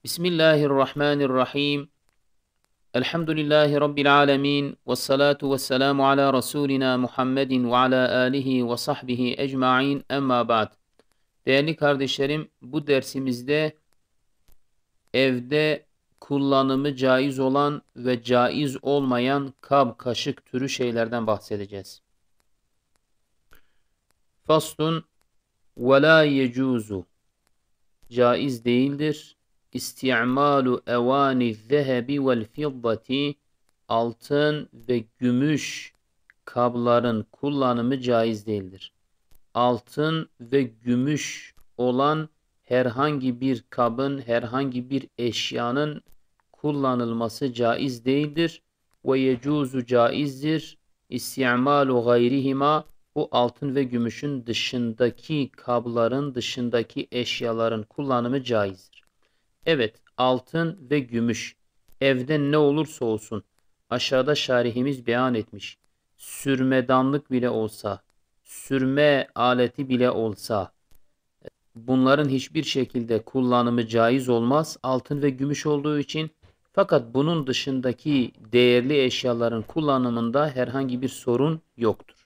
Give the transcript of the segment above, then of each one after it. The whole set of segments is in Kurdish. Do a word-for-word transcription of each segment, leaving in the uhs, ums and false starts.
Bismillahirrahmanirrahim. Elhamdülillahi Rabbil alemin. Vessalatu vesselamu ala Resulina Muhammedin ve ala alihi ve sahbihi ecmain. Emma ba'd. Değerli kardeşlerim, bu dersimizde evde kullanımı caiz olan ve caiz olmayan kab, kaşık türü şeylerden bahsedeceğiz. Faslun ve la yecuzu. Caiz değildir. İsti'malu evani zehebi vel fiddati, altın ve gümüş kabların kullanımı caiz değildir. Altın ve gümüş olan herhangi bir kabın, herhangi bir eşyanın kullanılması caiz değildir. Ve yecuzu, caizdir. İsti'malu gayrihima, bu altın ve gümüşün dışındaki kabların, dışındaki eşyaların kullanımı caizdir. Evet, altın ve gümüş evde ne olursa olsun, aşağıda şarihimiz beyan etmiş, sürmedanlık bile olsa, sürme aleti bile olsa, bunların hiçbir şekilde kullanımı caiz olmaz, altın ve gümüş olduğu için. Fakat bunun dışındaki değerli eşyaların kullanımında herhangi bir sorun yoktur.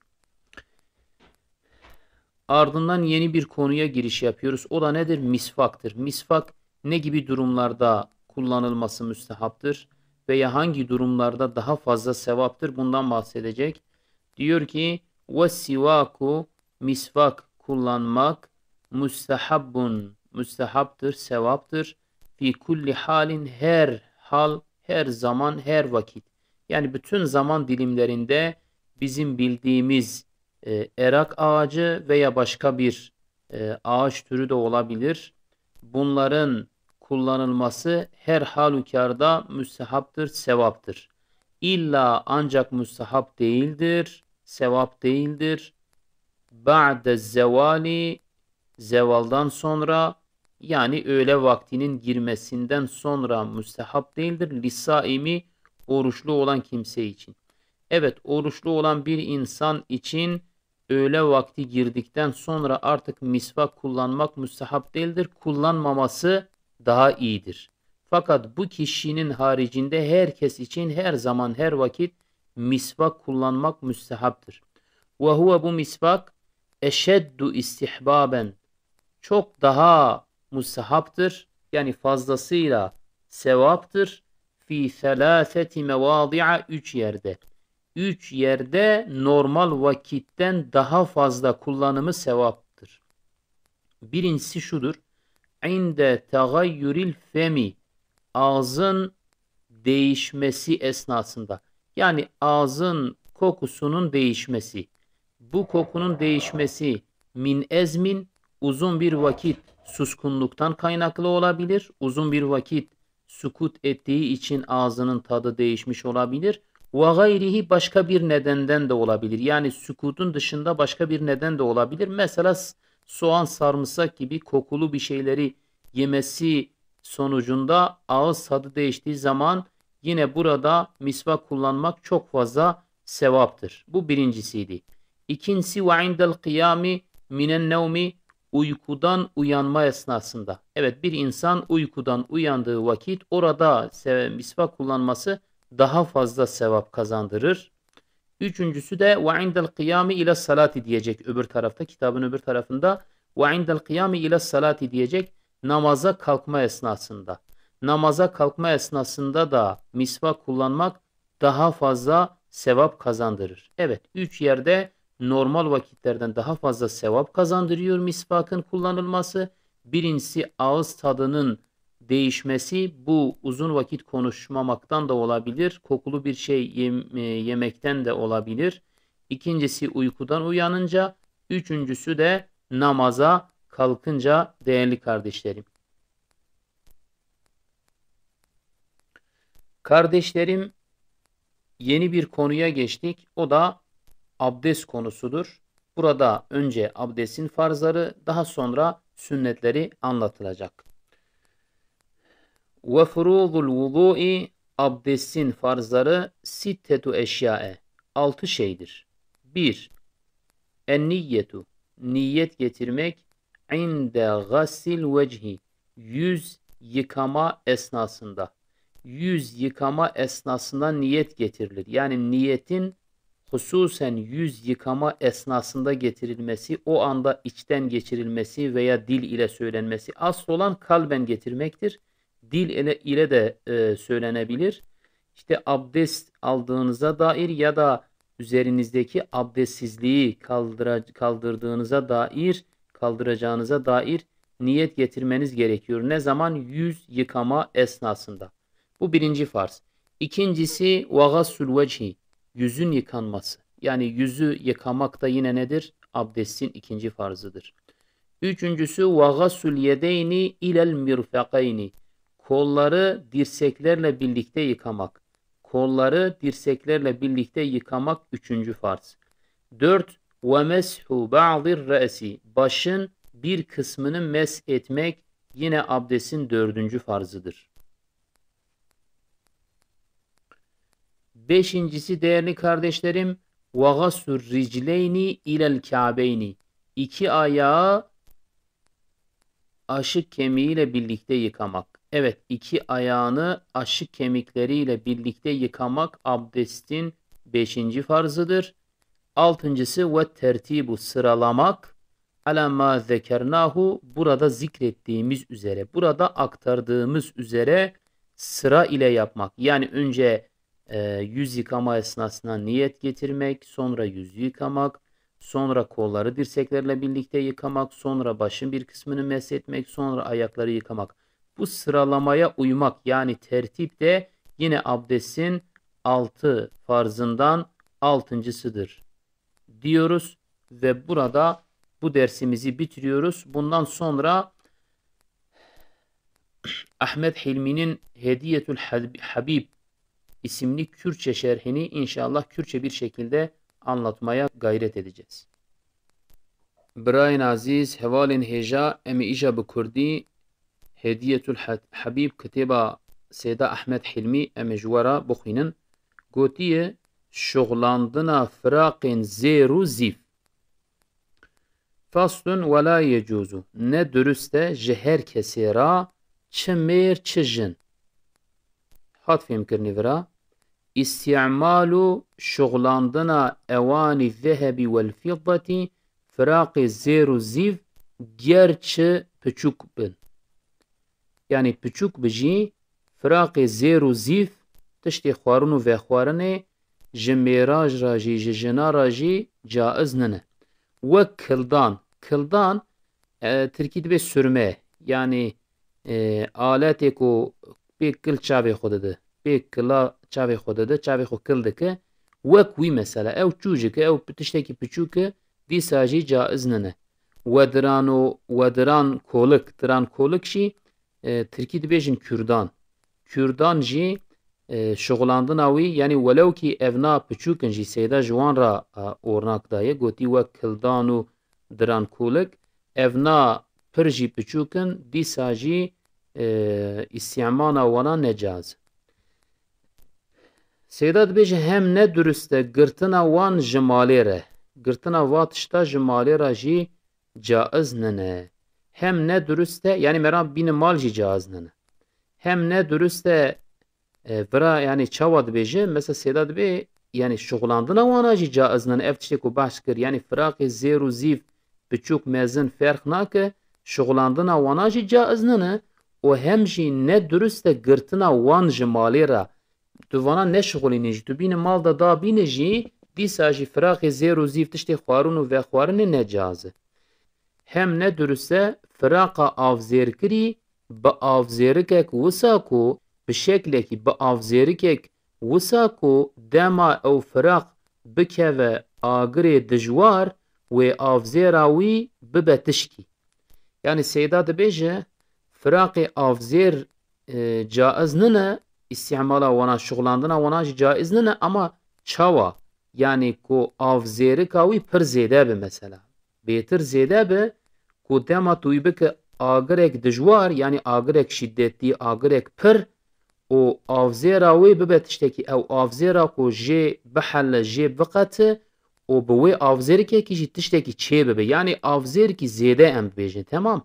Ardından yeni bir konuya giriş yapıyoruz. O da nedir? Misvaktır. Misvak ne gibi durumlarda kullanılması müstehaptır veya hangi durumlarda daha fazla sevaptır? Bundan bahsedecek. Diyor ki, ve sivaku, misvak kullanmak, mustehabbun, müstehaptır, sevaptır. Fi kulli halin, her hal, her zaman, her vakit. Yani bütün zaman dilimlerinde bizim bildiğimiz e, erak ağacı veya başka bir e, ağaç türü de olabilir. Bunların kullanılması her halükarda müstehaptır, sevaptır. İlla ancak müstehap değildir, sevap değildir. Ba'de zevali, zevaldan sonra, yani öğle vaktinin girmesinden sonra müstehap değildir. Lisaimi, oruçlu olan kimse için. Evet, oruçlu olan bir insan için öğle vakti girdikten sonra artık misvak kullanmak müstehap değildir. Kullanmaması daha iyidir. Fakat bu kişinin haricinde herkes için her zaman, her vakit misvak kullanmak müstehaptır. Ve huve, bu misvak, eşeddu istihbaben, çok daha müstehaptır, yani fazlasıyla sevaptır. Fi selâseti mevâdi'a, üç yerde. Üç yerde normal vakitten daha fazla kullanımı sevaptır. Birincisi şudur. İnde tegayyuril femi, ağzın değişmesi esnasında. Yani ağzın kokusunun değişmesi. Bu kokunun değişmesi min ezmin, uzun bir vakit suskunluktan kaynaklı olabilir. Uzun bir vakit sukut ettiği için ağzının tadı değişmiş olabilir. Ve gayrihi, başka bir nedenden de olabilir. Yani sukutun dışında başka bir neden de olabilir. Mesela s-, soğan, sarımsak gibi kokulu bir şeyleri yemesi sonucunda ağız tadı değiştiği zaman yine burada misvak kullanmak çok fazla sevaptır. Bu birincisiydi. İkincisi, ve indel qiyami minen nevmi, uykudan uyanma esnasında. Evet, bir insan uykudan uyandığı vakit orada se-, misvak kullanması daha fazla sevap kazandırır. Üçüncüsü de ve indel qiyami ila salati diyecek öbür tarafta, kitabın öbür tarafında ve indel qiyami ila salati diyecek namaza kalkma esnasında. Namaza kalkma esnasında da misvak kullanmak daha fazla sevap kazandırır. Evet, üç yerde normal vakitlerden daha fazla sevap kazandırıyor misvakın kullanılması. Birincisi ağız tadının değişmesi, bu uzun vakit konuşmamaktan da olabilir, kokulu bir şey yem-, e, yemekten de olabilir. İkincisi uykudan uyanınca, üçüncüsü de namaza kalkınca, değerli kardeşlerim. Kardeşlerim, yeni bir konuya geçtik. O da abdest konusudur. Burada önce abdestin farzları, daha sonra sünnetleri anlatılacak. Ve furudul vudu'i, abdestin farzları, sittetu eşyae, altı şeydir. Bir, en niyyetu, niyet getirmek, inde gasil vecihi, yüz yıkama esnasında. Yüz yıkama esnasında niyet getirilir. Yani niyetin hususen yüz yıkama esnasında getirilmesi, o anda içten geçirilmesi veya dil ile söylenmesi, asıl olan kalben getirmektir. Dil ile, ile de e, söylenebilir. İşte abdest aldığınıza dair ya da üzerinizdeki abdestsizliği kaldıra- kaldırdığınıza dair, kaldıracağınıza dair niyet getirmeniz gerekiyor. Ne zaman? Yüz yıkama esnasında. Bu birinci farz. İkincisi, ve gassul vecihi, yüzün yıkanması. Yani yüzü yıkamak da yine nedir? Abdestin ikinci farzıdır. Üçüncüsü, ve gassul yedeyni ilel mirfekeyni, kolları dirseklerle birlikte yıkamak. Kolları dirseklerle birlikte yıkamak üçüncü farz. Dört, ve meshu ba'dir re'si, başın bir kısmını mesh etmek yine abdestin dördüncü farzıdır. Beşincisi, değerli kardeşlerim, ve gaslu ricleyni ilel ka'beyni, iki ayağı aşık kemiğiyle birlikte yıkamak. Evet, iki ayağını aşık kemikleriyle birlikte yıkamak abdestin beşinci farzıdır. Altıncısı, ve tertibu, sıralamak, ala ma zekernahu, burada zikrettiğimiz üzere, burada aktardığımız üzere sıra ile yapmak. Yani önce e, yüz yıkama esnasında niyet getirmek, sonra yüzü yıkamak, sonra kolları dirseklerle birlikte yıkamak, sonra başın bir kısmını mesh etmek, sonra ayakları yıkamak. Bu sıralamaya uymak, yani tertip de yine abdestin altı farzından altıncısıdır diyoruz ve burada bu dersimizi bitiriyoruz. Bundan sonra Ahmet Hilmi'nin Hediyetül Hab- Habib isimli Kürtçe şerhini inşallah Kürtçe bir şekilde anlatmaya gayret edeceğiz. Birayên azîz, hevalên hêja, em ê îja bi kurdî Hediyetül Ha- Habib kitêba Seyda Ahmet Hilmi em ê ji we re bixwînin. Gotiye, şuxlandina firaqên zêr û zîv. Faslun ve la yecuzu. Ne durust e ji her kesê re, çi mêr çi jin. Hat fêmkirinê vira. İsti'malu, şuxlandina, ewanî zehebî wel fiddetî, firaqê zêr û zîv, ger çi piçûk bin. Yanî piçûk bi jî, firaqê zêr û zîv, tiştê xwarin û vexwarinê, ji mêra ra jî, ji jina ra jî caiz nine. Wek kildan. Kildan, e, tirkî dibê sürme. Yanî, e, aletê ku pê kil çavê xwe dide. Pê kila çavê xwe dide, çavê xwe kil dike. Wek wî mesela. Ew çûcik e, ew tiştekî piçûk e, dîsa jî caiz nine. Wediran û wediran kolik, diran kolik jî, e, tirkî dibêjin kürdan. Kürdan jî, e, şuxulandina wî, yanî welew kî evna piçûk in jî, Seyda ji wan re, e, ornak daye, gotî wek kildan û diran kolik, evna pir jî piçûk in, dîsa jî, e, îstîmala wana necaiz. Seyda dibêje, hem ne durust e girtina wan ji malê re. Girtina va tişta ji malê re jî caiz nine. Hem ne durust e, yanî me re bîne mal jî caiz nine. Hem ne durust e, e, vira, yanî çawa dibêje, mesela Seyda dibê, yanî şuxulandina wana jî caiz nine. Ev tiştê ku behs kir, yanî firaqê zêr û zîv, piçûk mezin ferq nake, şuxulandina wana jî caiz nine û hem jî ne durust e girtina wan ji malê re. Tu vana neşixulînî jî, tu bîne mal de dabîne jî, dîsa jî firaqê zêr û zîv, tiştê xwarin û vexwarinê necaiz e. Hem ne durust e firaqa avzêrkirî bi avzêrikek wisa ku, bi şeklekî, bi avzêrikek wisa ku dema ew firaq bikeve agirê dijwar, wê avzêra wî bibe tişkî. Yanî Seyda dibêje, firaqê avzêr, e, caiz nine, îstîmala wana, şuxulandina wana jî caiz nine, ama çawa? Yanî ku avzêrika wî pir zêde be mesela. Bêtir zêde be ku dema tu wî bike agirek dijwar, yanî agirek şîdetî, agirek pir, û avzêra wê bibe tiştekî, ew avzêra ku jê bihele, jê biqete û bi wê avzêrikekî jî tiştekî çê bibe. Yanî avzêrikî zêde em bibêjin, temam.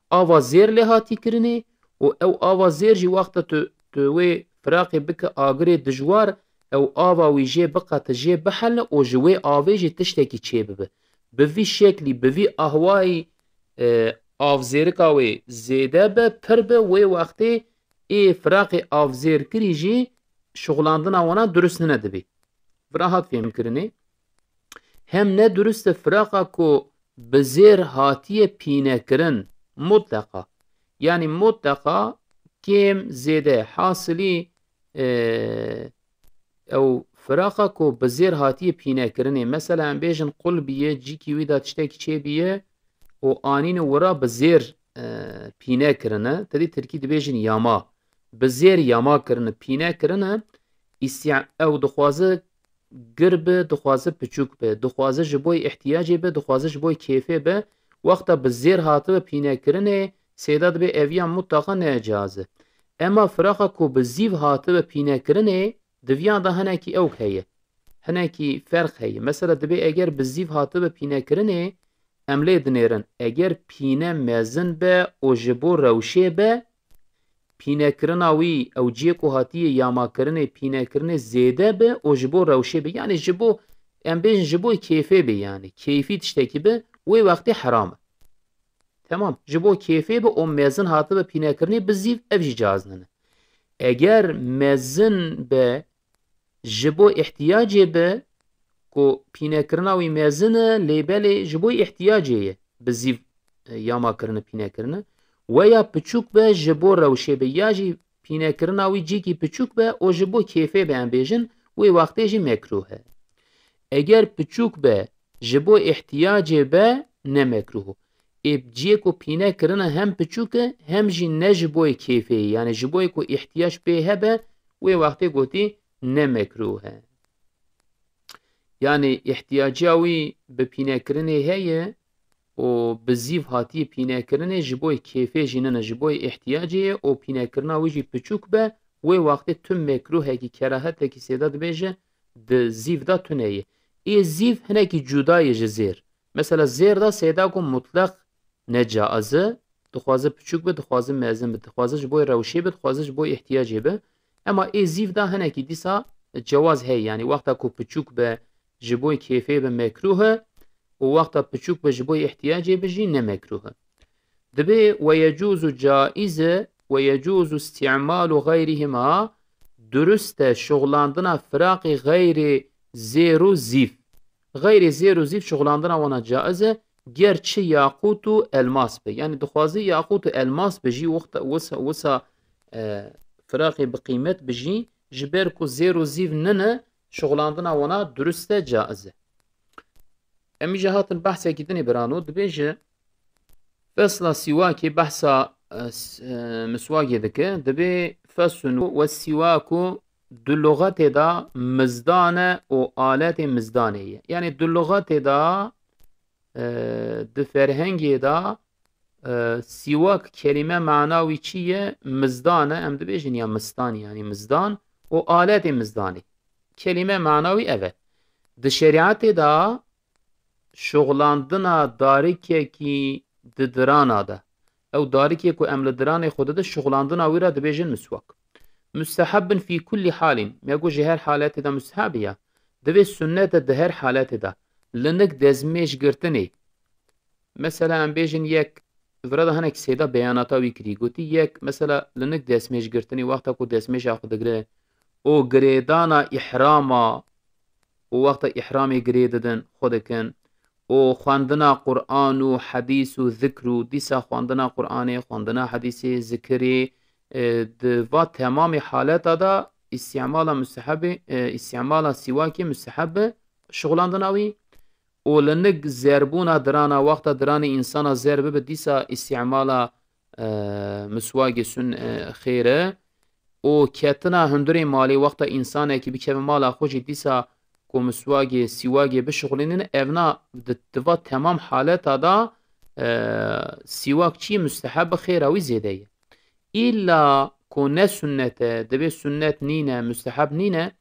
Ava zêr lê hatî kirinê û ew ava zêr jî wexta tu, tu wê firaqê bike agirê dijwar, ew ava wî jê biqete, jê bihele û ji wê avê jî tiştekî çêbibe. Bi vî şeklî, bi vî ahwayî, e, avzêrika wê zêde be, pir be, wê wextê ê firaqê avzêrkirî jî şixulandina wana durust nine dibî. Vira hat fêhmkirinê. Hem ne durust e firaqa ku bi zêr hatiye pînekirin, mutleqa. Yanî mutleqa kêm zêde. Hasilî, e, ew firaqa ku bi zêr hatiye pînekirinê. Mesela em bêjin qul biye, cîkî wî de tiştekî çêbiye û anîne wira bi zêr, e, pîne kirine. Tedî tirkî dibêjin yama. Bi zêr yama kirine, pîne kirine. Îstî-, ew dixwaze gir be, dixwaze piçûk be, dixwaze ji bo îhtiyacê be, dixwaze ji bo kêfê be. Wexta bi zêr hatibe pînekirinê, sêda dibê eviya mutlaqa ne caiz e. Ema firaqa ku bi zîv hatibe pînekirinê, di viyan de hinekî ewk heye. Hinekî ferq heye. Mesela dibê eger bi zîv hatibe pînekirinê, em lê dinêrin. Eger pîne mezin be û ji bo rewşê be, pînekirina wî, ew cihê ku hatiye yamakirinê, pînekirinê zêde be û ji bo rewşê be. Yanî ji bo, em bêjin ji bo kêfê be yanî. Keyfî tiştekî be, wê wextê heram e. Temam. Ji bo kêfê be û mezin hatibe pînekirinê bi zîv, ev jî caiz nine. Eger mezin be, ji bo îhtiyacê be, ku pînekirina wî mezin e, lê belê ji bo îhtiyacê ye, bi zîv, e, yama kirine, pîne kirine. Weya piçûk be, ji bo rewşê be, ya jî pînekirina wî cîkî piçûk be û ji bo kêfê be, em bêjin, wê wextê jî mekrûh e. Eger piçûk be, ji bo îhtiyacê be, ne mekrûh o. Ê ciyê ku pîne kirine hem piçûk e, hem jî ne ji boyê kêfê ye. Yanî ji boyê ku îhtiyac pê hebe, wê wextê gotî ne mekrûh e. Yanî îhtiyaciya wî bi pînekirinê heye û bi zîv hatiye pînekirinê, ji boyê kêfê jî nine, ji boyê îhtiyacê ye û pînekirina wî jî piçûk be, wê wextê tu mekrûhekî, kerahetekî sêda dibêje, di zîv de tune ye. Ê zîv hinekî cuda ye ji zêr. Mesela zêr de sêda ku mutleq ne caiz e, dixwaze piçûk be, dixwaze mezin be, dixwaze ji bo rewşê be, dixwaze ji bo îhtiyacê be. Ema ê zîv de hinekî dîsa cewaz heye. Yanî wexta ku piçûk be, ji bo kêfê be, mekrûh e û wexta piçûk be, ji bo îhtiyacê be jî ne mekrûh e. Dibê we yecûzu caiz e, we yecûzu îstîmalu xeyrihima, durust e şixulandina firaqê xeyrê zêr û zîv. Xeyrê zêr û zîv şixulandina wana caiz e, ger çi yaqût û elmas be. Yanî dixwaze yaqût û elmas be jî, wexta, wisa, wisa, e, firaqê bi qîmet be jî, ji ber ku zêr û zîv nine, şixulandina wana durust e, caiz e. Em îja hatin behsekî dinê birano, dibêje, fesla sîwakê behsa, e, s-, e, miswakê dike, dibê fesun we sîwaku di luxetê de mizdan e û aletê mizdanê ye. Yanî di luxetê de, e, di ferhengê de, e, sîwak kelîme mana wî çi ye? Mizdan e, em dibêjin ya mistan, yanî mizdan û aletê mizdanê. Kelîme mana wî ev e. Di şerîetê de şixulandina darikekî di dirana de. Ew darikê ku em li diranê xwe dide, şixulandina wî re dibêjin miswak. Mustehebbin fî kullî halîn. Me got ji her haletê de musteheb e ya. Divê sunnet e di her haletê de. Li nik dezmêj girtinê. Mesela em bêjin yek, vira de hinek sêda beyanata wî kirî. Gotî yek, mesela li nik destmêj girtinê, wexta ku destmêja xwe digire û girêdana îhrama û wexta îhramê girê didin, xwe dikin û xwendina Qur'an û hedîs û zikr û dîsa xwendina Qur'anê, xwendina hedîsê, zikirê, e, di va temamê haleta de îstîmala mustehebê, e, îstîmala sîwakê musteheb e, şixulandina wî. û li nik zerbûna dirana, wexta diranê însana zer bibe, dîsa îstîmala, e, miswagê sun, e, xêr e. Û ketina hundirê malê, wexta însanekî bikeve mala xwe jî, dîsa ku miswagê, sîwagê bişixulînin, evna di, di va temam haleta da, e, sîwak çi ye? Musteheb e, xêra wî zêde ye. Îlla ku ne sunnet e, divê sunnet nîne, musteheb nîne,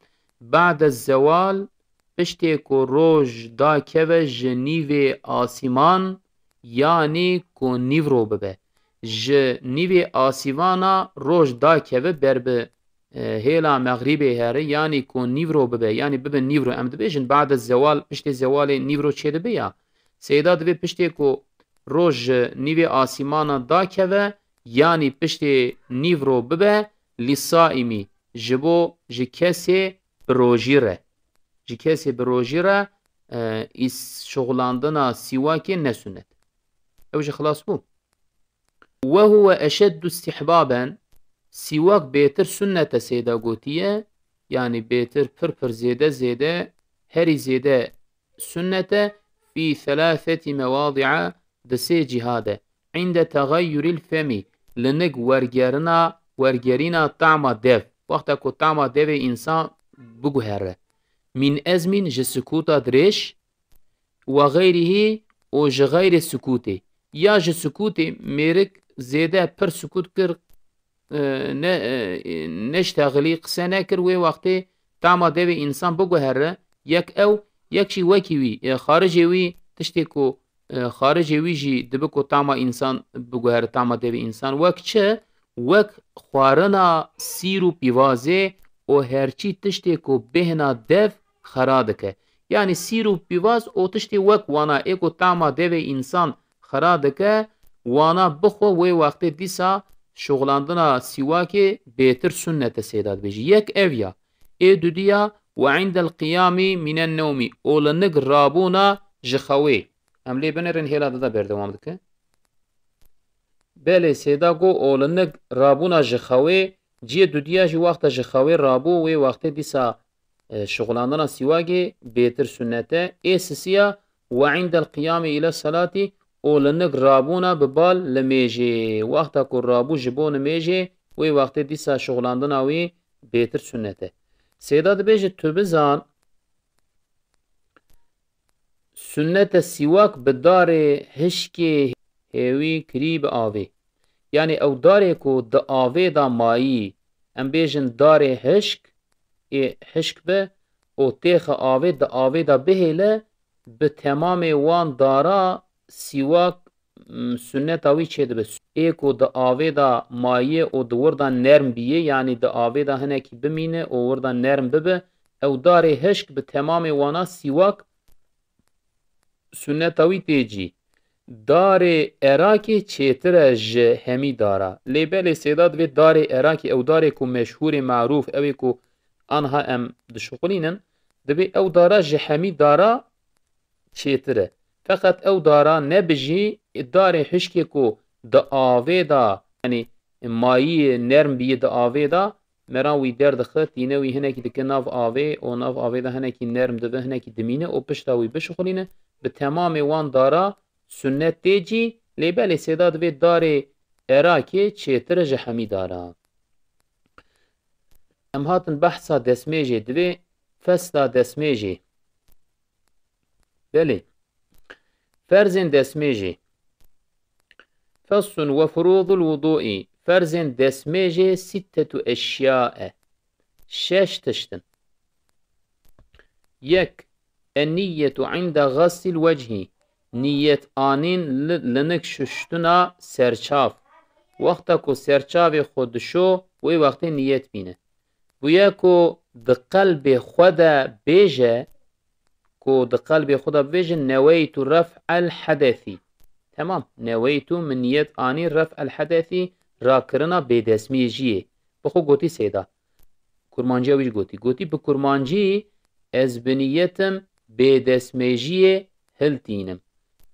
ba'de zewal, piştê ku roj dakeve ji nîvê asîman, yanî ku nîvro bibe. ji nîvê asîvana roj dakeve ber bi, e, hêla mexrîbê here, yanî ku nîvro bibe, yanî bibe nîvro, em dibêjin ba'de zewal, piştê zewalê nîvro çêdibe ya. Seyda divê piştê ku roj ji nîvê asîmana dakeve, yanî piştê nîvro bibe, lîsaîmî, ji bo ji kesê bi rojî re. Ji kesê bi rojî re, e, îs-, şixulandina sîwakê ne sunnet. Ew jî xilas bû. "Ve huve eşeddu istihbaben", sîwak bêtir sunnet e, Seyda gotiye, yanî bêtir pir pir zêde zêde, herî zêde sunnet e, "fî selâseti mewadi'a", di sê ciha de, "inde tegayyuril femî", li nik wergerina, wergerîna tama dev, wexta ku tama devê însan biguhere, "min ezmîn", ji sukûta dirêj, "ve xeyrihî", û ji xeyrê sukûtê. Ya ji sukûtê mêrik zêde pir sukût kir, e, ne, e, neştexilî, qise nekir, wê wextê tama devê însan biguhere, yek ew, yek jî wekî wî, e, xaricê wî, tiştê ku, e, xaricê wî jî dibe ku tama însan biguhere, tama devê însan. Wek çi? Wek xwarina sîr û pîvazê û herçî tiştê ku bêhna dev xera dike. Yanî sîr û pîvaz û tiştê wek wana ê ku tama devê însan xera dike, wana bixwe, wê wextê dîsa şixulandina sîwakê bêtir sunnet e, Seyda dibêjî. Yek ev ya. Ê dudiya, "ve indel qiyamî minen newmî", û li nik rabûna ji xewê. Em lê binêrin, hêla dida berdewam dike. Belê, Seyda got, "û li nik rabûna ji xewê", ciyê dudiya jî wexta ji xewê rabû, wê wextê dîsa, e, şixulandina sîwagê bêtir sunnet e. Ê sisiya, "ve indel qiyamî île salatî", û li nik rabûna bi bal li mêjê. Wexta ku rabû ji bo nimêjê, wê wextê dîsa şixulandina wî bêtir sunnet e. Seyda dibêje, tu bizan, sunnet e sîwak bi darê hişkê hêwî kirî bi avê. Yanî ew darê ku di avê de mayî, em bêjin darê hişk, ê hişk be û têxe avê, di avê de bihêle, bi temamê wan dara sîwak, m, sunneta wî çêdibe. Ê ku di avê de mayî û di wir de nerm bîye, yanî di avê de hinekî bimîne û wir de nerm bibe, ew darê hişk bi temamê wana sîwak sunneta wî tê cî. Darê erakê çêtir e ji hemî dara. Lê belê Seyda divê darê erakê, ew darê ku meşhûrê, marûf, ew ê ku anha em dişuxulînin, divê ew dara ji hemî dara çêtir e. Feqet ew dara nebijî, darê hişkê ku di avê de, yanî mayiyê nerm bîye di avê de, meran wî derdixe, tîne wî hinekî dike nav avê û nav avê de hinekî nerm dibe, hinekî dimîne û pişta wî bişixulîne. Bi temamê wan dara sunnet tê cî, lê belê Seyda divê darê erakê çêtir e ji hemî dara. Em hatin behsa desmêjê, divê fesla desmêjê. Belê. Ferzên desmêjê. Feslun ve furûzul wudûî. Ferzên desmêjê sittetu eşya e. Şeş tişt in. Yek, en-niyyetu inde xaslil wechî. Niyet anîn li, li nik şuştina serçav. Wexta ku serçavê xwe dişo, wê wextê niyet bîne. Bûye ku di qelbê xwe de bêje, ku di qelbê xwe de bibêje, "Neweytu ref'el hedesî." Temam. "Neweytu", min niyet anî, "ref'el hedesî", rakirina bêdestmêjiyê. Bi xwe gotî Seyda. Kurmanciya wî jî gotî. Gotî, "Bi kurmancî ez bi niyetim bêdestmêjiyê hiltînim."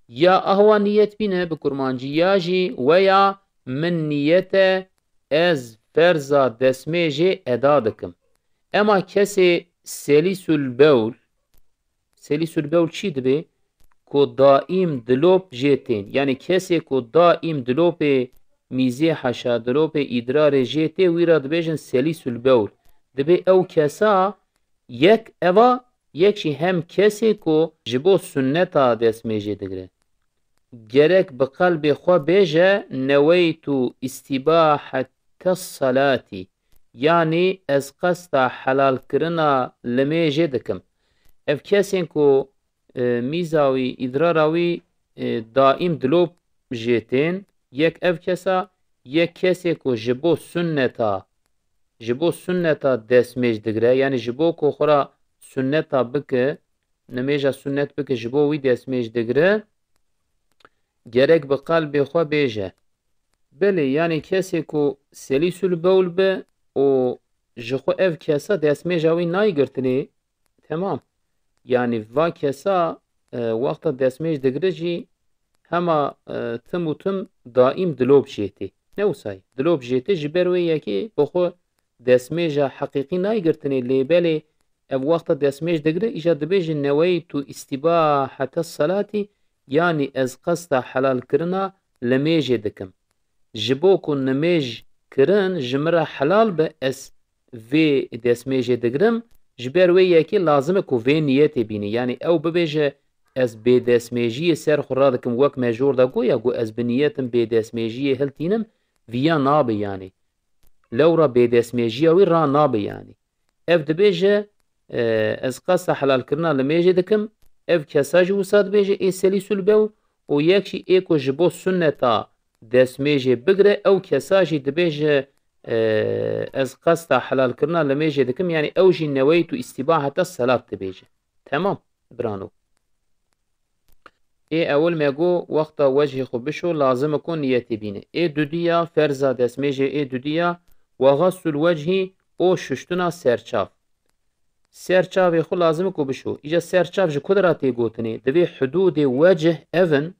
Ya ahwa niyet bîne bi kurmancî, ya jî weya min niyet e, ez ferza desmêjê eda dikim. Ema kesê selîsul bewl, selîsul bewl çi dibe? Ku daîm dilop jê tên. Yanî kesê ku daîm dilopê mîzê heşa, dilopê îdrarê jê tê, wî ra dibêjin selîsul bewl. Dibê ew kesa yek eva, yek jî hem kesê ku ji bo sunneta desmêjê digire. Gerek bi qelbê xwe bêje, "Neweytu îstîbahetes salatî", yanî ez qesta helalkirina limêjê dikim. Ev kesên ku, e, mîza wî, îdrara wî, e, daîm dilop jê tên, Yek ev kesa, yek kesê ku ji bo sunneta, ji bo sunneta destmêj digire, yanî ji bo ku xwe ra sunneta bike, nimêja sunnet bike, ji bo wî destmêj digire, gerek bi qelbê xwe bêje. Belê, yanî kesê ku selîsul bewl be û ji xwe ev kesa destmêja wî nayê girtinê, temam. Yanî va kesa, e, wexta destmêj digire jî hema, e, tim û tim daîm dilop jê tê. Ne wisa ye. Dilop jê tê ji ber wê yekê bi xwe destmêja heqîqî nayê girtinê, lê belê ev wexta destmêj digire, îja dibêje neweytu îstîbahete selatî, yanî ez qesta helalkirina nimêjê dikim. Ji bo ku nimêj kirin ji min re helal be, ez vê destmêjê digirim, ji ber wê yekê lazim e ku vê niyetê bîne. Yanî ew bibêje, ez bêdestmêjiyê ser xwe radikim, wek me jor de got ya, got ez bi niyetim bêdestmêjiyê hiltînim, viya nabe yanî. Lewra bêdestmêjiya wî ra nabe yanî. Ev dibêje, e, ez qesta helalkirina nimêjê dikim, ev kesa jî wisa dibêje ê selîsul bewl û yek jî ê ku ji bo sunneta destmêjê bigire, ew kesa jî dibêje, e, ez qesta helalkirina nimêjê dikim, yanî ew jî neweytu îstîbaheta selat dibêje. Temam, birano. Ê ewil me got, wexta wechê xwe bişo, lazim e ku niyetê bîne. Ê dudiya, ferza destmêjê ê dudiya, we xasul wechî û şuştina serçav. Serçavê xwe lazim e ku bişo. Îca serçav ji ku de re tê gotinê? Divê hudûdê wecih ev in,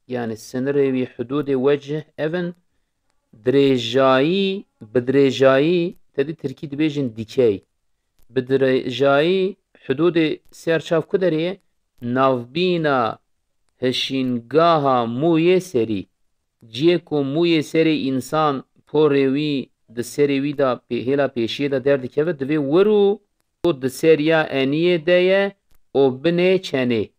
yanî sinirê wî hudûdê wecih ev in, dirêjayî, bi dirêjayî, te dî tirkî dibêjin dikey. Bi dirêjayî hudûdê serçav ku derê ye? Navbîna hişîngaha mûyê serî. Ciyê ku mûyê serê însan porê wî di serê wî de pê-, hêla pêşiyê de derdikeve, divê wir û û di seriya eniyê de ye û binê çenê.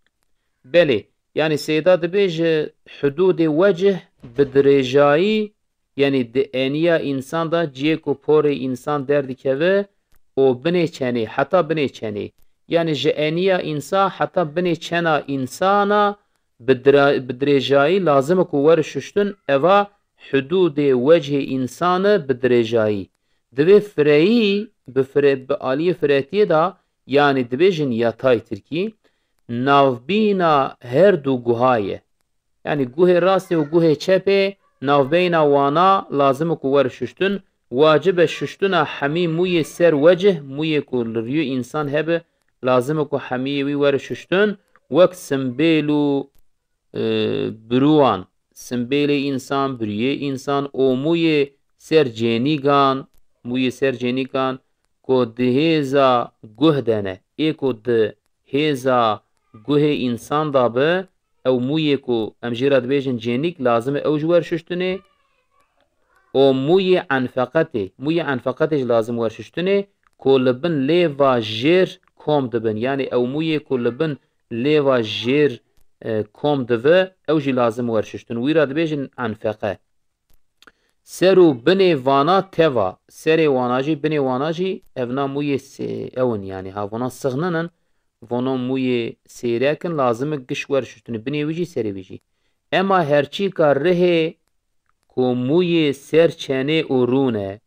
Belê, yanî Seyda dibêje, hudûdê wecih bi dirêjayî, yanî di eniya însan de ciyê ku porê însan derdikeve û binê çenê, heta binê çenê. Yanî ji eniya însa heta binê çena însana bi dira-, bi dirêjayî lazim e ku were şuştin, eva hudûdê wecihê însan e bi dirêjayî. Divê fireyî bi fire-, bi aliyê firetiyê de, yanî dibêjin yatay tirkî, navbîna her du guha ye. Yanî guhê rastê û guhê çepê, navbeyna wana lazim e ku were şuştin. Wacib e şuştina hemî mûyê ser wecih, mûyê ku li rûyê însan hebe, lazim e ku hemiyê wî were şuştin. Wek simbêl û, e, birûwan, simbêlê însan, birûyê însan û mûyê ser cênîgan, mûyê ser cênîgan ku di hêza guh de ne, ê ku di hêza guhê însan de be, ew mûyê ku em jê re dibêjin cênîk, lazim e ew ji wer şuştinê. Û mûyê enfeqetê, mûyê enfeqetê jî lazim wer şuştinê, ku li bin lêva jêr kom dibin. Yanî ew mûyê ku li bin lêva jêr, e, kom dive, ew jî lazim wer şuştin. Wî re dibêjin enfeqe. Ser û binê vana teva. Serê wana jî, binê wana jî, evna mûyê sê-, ew in, yanî ha vana sixnin in, vana mûyê sêrek in, lazim e giş wer şuştinê. Binê wî jî, serê wî jî. Ema herçîka rihê ku mûyê ser çenê û rû ne,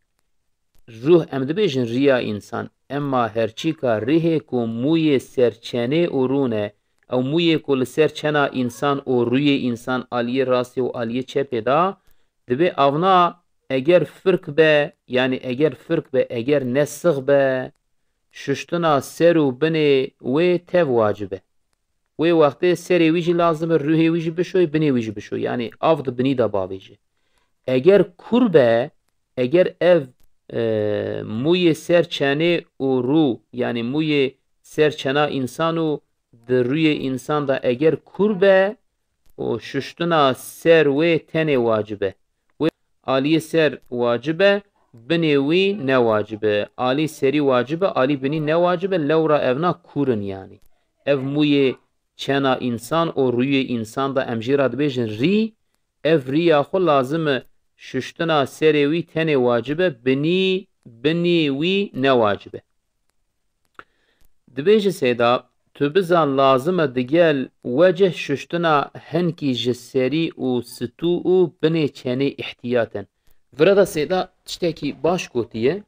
ruh em dibêjin riya însan. Ema herçîka rihê ku mûyê ser çenê û rû ne, ew mûyê ku li ser çena însan û rûyê însan aliyê rastê û aliyê çepê de, divê avna eger firk be, yanî eger firk be, eger ne six be, şuştina ser û binê wê tev wacib e. Wê wextê serê wî jî lazim e, ruhê wî jî bişoy, binê wî jî bişoy. Yanî av di binî de bavêje. Eger kûr be, eger ev, e, mûyê ser çenê û rû, yanî mûyê ser çena însan û di rûyê însan de eger kûr be, û şuştina ser wê tenê wacib e. Wê aliyê ser wacib e, binê wî ne wacib e. Alî serî wacib e, alî binî ne wacib e, lewra evna kûr in yanî. Ev mûyê çena însan û rûyê însan de em jê re dibêjin rî, ev rîya xwe lazim e şuştina serê wî tenê wacib e, binî, binî wî ne wacib e. Dibêje Seyda, tu bizan lazim e digel wecih şuştina hinkî ji serî û stû û binê çenê îhtiyat in. Vira de Seyda tiştekî baş gotiye.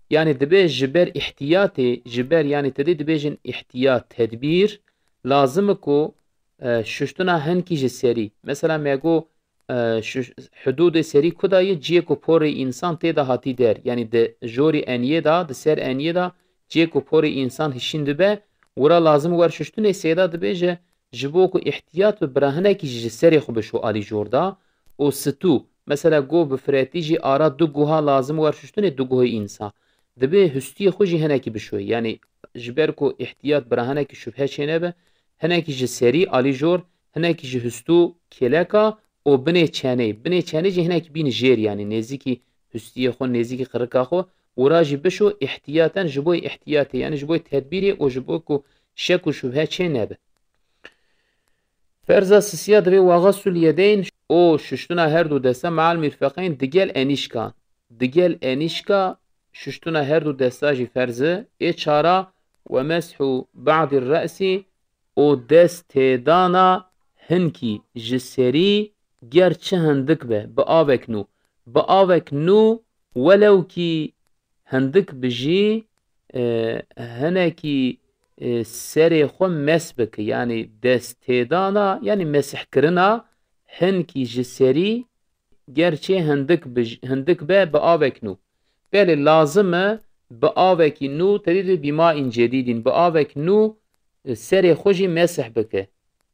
Yanî dibe ji ber îhtiyatê, ji ber, yanî tedê dibêjin îhtiyat, tedbîr, lazim e ku, e, şuştina hinkî ji serî. Mesela me got, e, şu hudûdê serî ku da ye, ciyê ku porê însan tê de hatî der. Yanî di jorî eniyê de, di ser eniyê de ciyê ku porê însan hişîn dibe, wira lazim wer şuştinê. Seyda dibêje, ji bo ku îhtiyat bi bira hinekî jî ji serê xwe bişo alî jor de û stû. Mesela go bi firetî jî ara du guha lazim wer şuştinê du guhê însan. Dibe hustiyê xwe jî hinekî bişoyê. Yanî ji ber ku îhtiyat bira hinekî şubhe çênebe, hinekî ji serî alî jor, hinekî ji hustû kêleka û binê çenê. Binê çenê jî hinekî bîn jêr, yanî nêzîkî hustiyê xwe, nêzîkî qirika xwe. Wira jî bişo îhtiyaten, ji bo îhtiyatê, yanî ji bo tedbîrê û ji bo ku şek û şubhe çê nebe. Ferza sisiya divê wa xesul yedeyn û şuştina her du deste meal mirfeqeyn digel enîşka. Digel enîşka şuştina her du desta jî ferz e. Ê çara we meshu ba'dî re'sî û dest têdana hinkî ji serî ger çi hindik be, bi avek nû. Bi avek nû welewkî hindik bi jî, e, hinekî, e, serê xwe mes bike. Yanî dest têdana, yanî mesihkirina hinkî ji serî ger çê hindik bi j-, hindik be bi avek nû. Belê lazim e bi avekî nû, tedî dibê bîmaîn cedîdîn, bi avek nû, e, serê xwe jî mesih bike.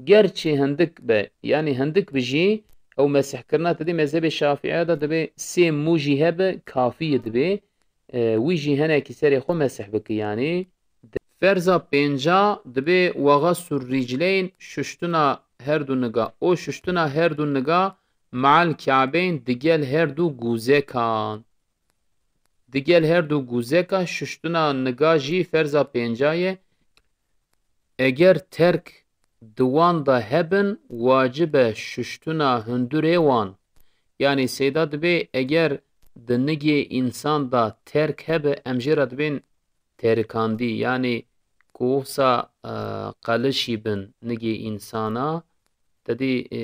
Ger çi hindik be, yanî hindik bi jî, ew mesihkirina tedî mezhebê Şafîî de dibê sê mû jî hebe, kafî ye dibê, e, wî jî hinekî serê xwe mesih bike, yanî. Ferza pênca dibê we xesul rîcleyn şuştina her du niga. Û şuştina her du niga meal ka'beyn digel her du gûzekan. Digel her du gûzeka şuştina niga jî ferza pênca ye. Eger terk di wan de hebin, wacib e şuştina hundurê wan. Yanî Seyda dibê eger di nigê însan de terk hebe, em jê re dibên terikandî. Yanî ku wisa, e, qelişî bin nigê însana, tedî, e,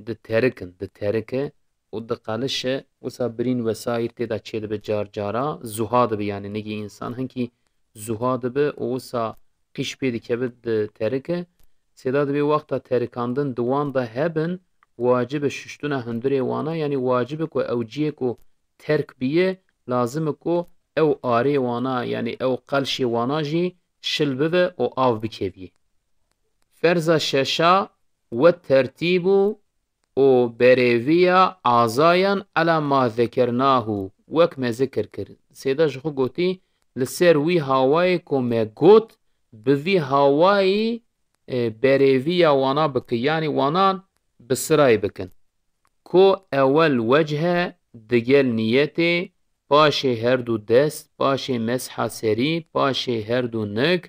di terikin, di terike û di qelişe, wisa birîn wesaîr tê de çêdibe car cara, zuha dibe, yanî nigê însan hinkî zuha dibe û wisa qîş pê dikeve di terike. Sêda dibê wexta terikandin di wan de hebin, wacib e şuştina hundirê wana, yanî wacib e ku ew ciyê ku terk biye, lazim e ku ew arê wana, yanî ew qelşê wana jî şil bibe û av bikeviyê. Ferza şeşa, we tertîb û û berêviya azayan ela ma zekernahu, wek me zikir kir. Sêda ji xwe gotî, li ser wî hawayê ku me got, bi vî hawayî, e, berêviya wana bike, yanî wanan bi sirayê bikin. Ku ewel wecih e digel niyetê, paşê her du dest, paşê mesha serî, paşê her du nik,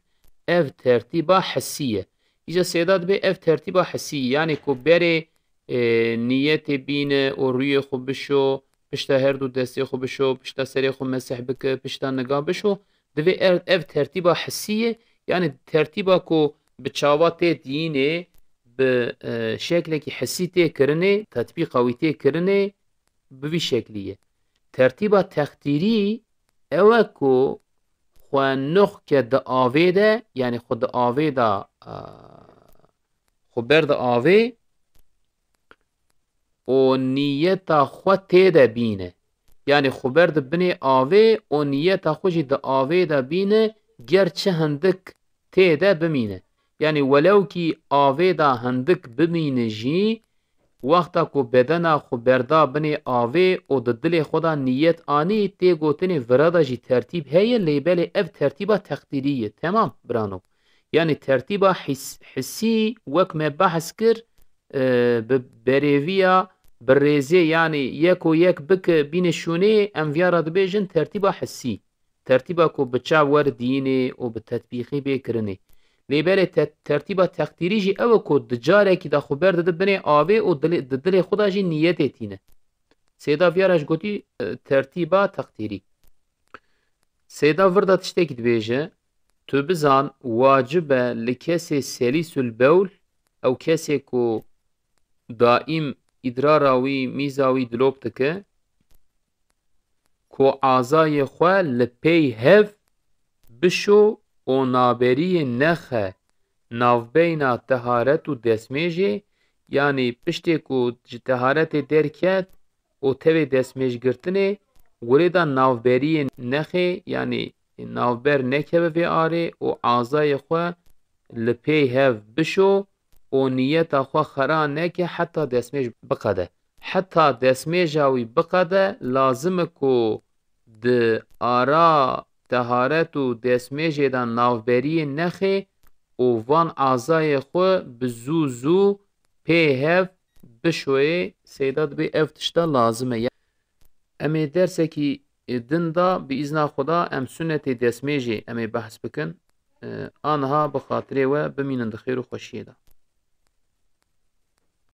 ev tertîba hissî ye. Îca sêda dibê ev tertîba hissî, yanî ku berê, e, niyetê bîne û rûyê xwe bişo, pişta her du destê xwe bişo, pişta serê xwe mesih bike, pişta niga bişo, divê ev, ev tertîba hissî ye, yanî tertîba ku bi çawa tê diyînê, bi, e, şeklekî hissî tê kirinê, tetbîqa wî tê kirinê, bi vî şeklî ye. Tertîba teqdîrî ew e ku xwe nux ke di avê de, yanî xwe di avê de, e, xwe ber di avê û niyeta xwe tê de bîne. Yanî xwe ber di binê avê û niyeta xwe jî di avê de bîne, ger çi hindik tê de bimîne. Yanî welewkî avê de hindik bimîne jî, wexta ku bedena xwe berda binê avê û di dilê xwe de niyet anî, tê gotinê vira de jî tertîb heye, lê belê ev tertîba teqdîrî ye. Temam, birano. Yanî tertîba his-, hissî, wek me behs kir, e, bi berêviya, bi rêzê, yanî yek û yek bike bîne şûnê, em viya re dibêjin tertîba hissî. Tertîba ku bi çav were diyînê û bi tetbîqî bê kirinê. Lê belê te-, tertîba teqdîrî jî ew e ku di carekî de xwe berdide binê avê û dilê, di dilê xwe de jî niyetê tîne. Sêda viya re ji gotî, e, tertîba teqdîrî. Sêda vir de tiştekî dibêje, Tu bizan, wacib e li kesê selîsul bewl, ew kesê ku daîm îdrara wî, mîza wî dilop dike, ku azayê xwe li pey hev bişo û naberiyê nexe navbeyna teharet û destmêjê, yanî piştê ku ji teharetê derket û tevê destmêjgirtinê, wurê de navberiyê nexê, yanî navber nekeve vê arê û azayê xwe li pey hev bişo û niyeta xwe xera neke heta destmêj biqede. Heta destmêja wî biqede, lazim e ku di ara teharet û destmêjê de navberiyê nexê û van azayê xwe bi zû zû pê hev bişoyê. Seyda dibê ev tişta lazim e. Em ê dersekî din da, bi îzna Xuda, em sunetê destmêjê em ê behs bikin. E, aniha bi xatirê we bimînin di xêr û xweşiyê de.